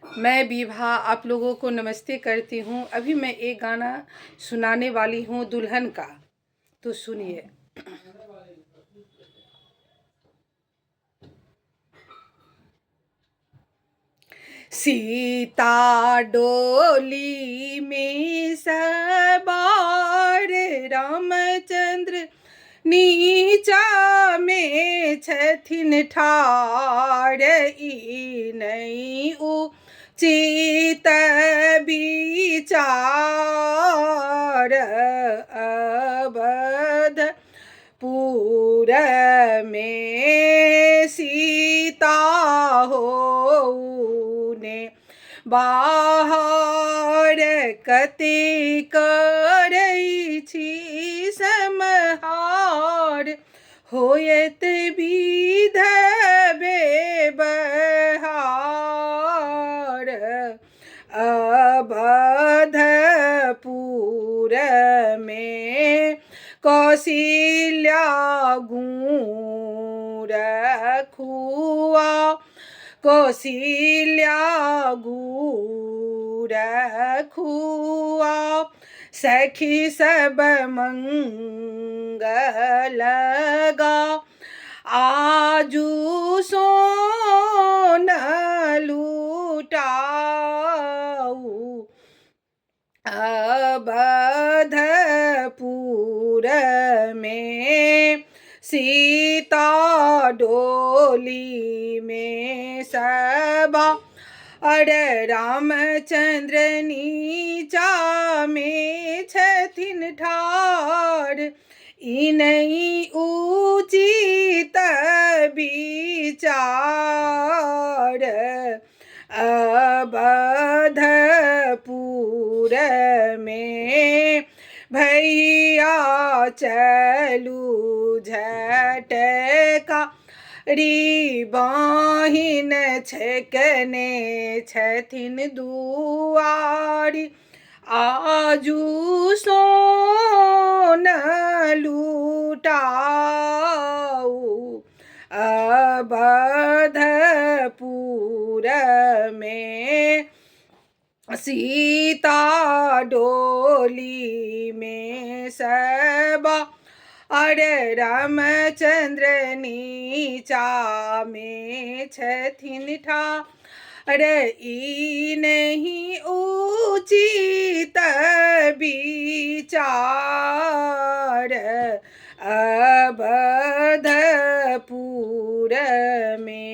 मैं विभा आप लोगों को नमस्ते करती हूँ। अभी मैं एक गाना सुनाने वाली हूँ दुल्हन का, तो सुनिए। सीता डोली में सवार, रामचंद्र नीचा में छथिन ठाड़, ई नहीं उचित विचार। अवध पुर में सीता हो ने बाहर, कते करै छी सम्हार, होयत विध बेबहार। अवधपुर में कौशल्या गुण खुआ, कौशल्या गुर खुआ, सखी सब मंगल गा, आजू सोन लुटाऊ। अवधपुर में सीता डोली में सबा, अरे रामचंद्र नीचा में छथिन ठाड़, ई नहीं उचित विचार। अवधपुर में भैया चलू झटका, री बाहिन छेकने छथिन दुआरी, आजू सोन लुटाऊ। अवधपुर में सीता डोली में सबा, अरे रामचंद्र नीचा में छथिन ठाड़, ई नहीं उचित विचार। अवधपुर में।